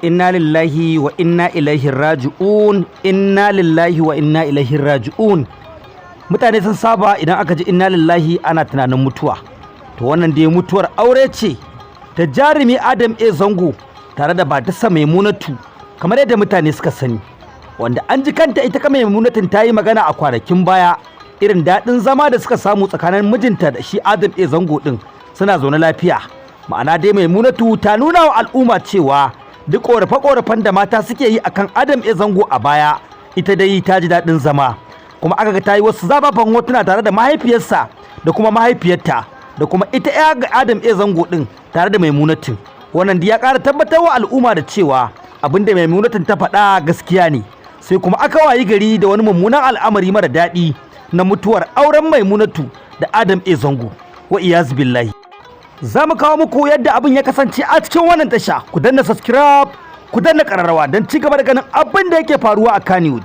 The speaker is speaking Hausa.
Inna lillahi wa inna ilaihi raji'un, inna lillahi wa inna ilaihi raji'un. Mutane sun saba idan aka ji inna lillahi ana tunanin mutuwa. To, wannan dai mutuwar aure ce ta jarumi Adam A Zango tare da matarsa Maimunatu, kamar yadda mutane suka sani, wanda an ji kanta ita kama Maimunatun ta yi magana a kwanakin baya irin daɗin zama da suka samu tsakanin mijinta da shi Adam A Zango ɗin, suna zaune lafiya. Ma'ana dai, Maimunatu ta nuna wa al'umma cewa duk ƙorafe-ƙorafen da mata suke yi akan Adam A Zango a baya, ita dai ta ji daɗin zama. Kuma aka ga ta yi wasu zafafan hotuna tare da mahaifiyarsa da kuma mahaifiyarta da kuma ita ya ga Adam A Zango ɗin tare da Maimunatun. Wannan ya ƙara tabbatar wa al'umma da cewa abin da Maimunatun ta faɗa gaskiya ne. Sai kuma aka wayi gari da wani mummunan al'amari mara daɗi na mutuwar auren Maimunatu da Adam A Zango, wa iyaz billahi. Za mu kawo muku yadda abin ya kasance a cikin wannan tasha. Ku danna subscribe, ku danna ƙararrawa don ci gaba da ganin abin da yake faruwa a Kannywood.